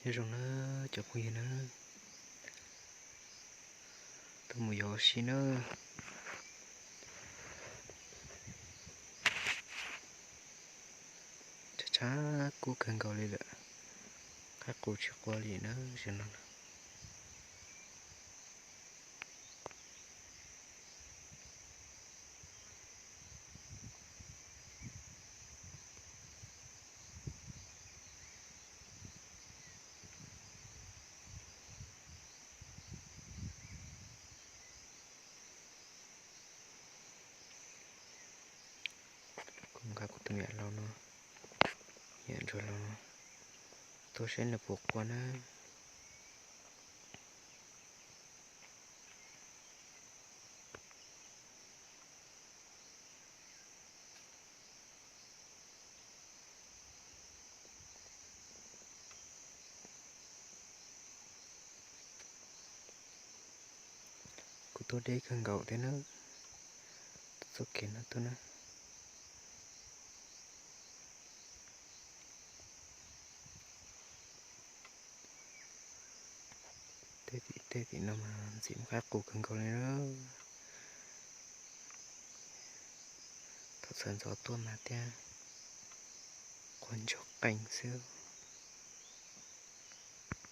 Nyob zoo na cov phooj ywg na, tuaj mus yos ua si na. Tshav tshav kub kawg nkaus li lawm, qaib qus tsis qua li na, zaum no na. Kuv nqa kuv tus me nyuam laus no, me nyuam ntsuag laus no tuaj saib nws puas qua na. Kuv tuaj deb kawg nkaus thiab na, txoj kev no tuaj na. Tej tim tej tim no mas ntxim qaib qus kawg nkaus li na. Thaum sawv ntxov tuaj mas thiaj qua ntsoog qees xwb.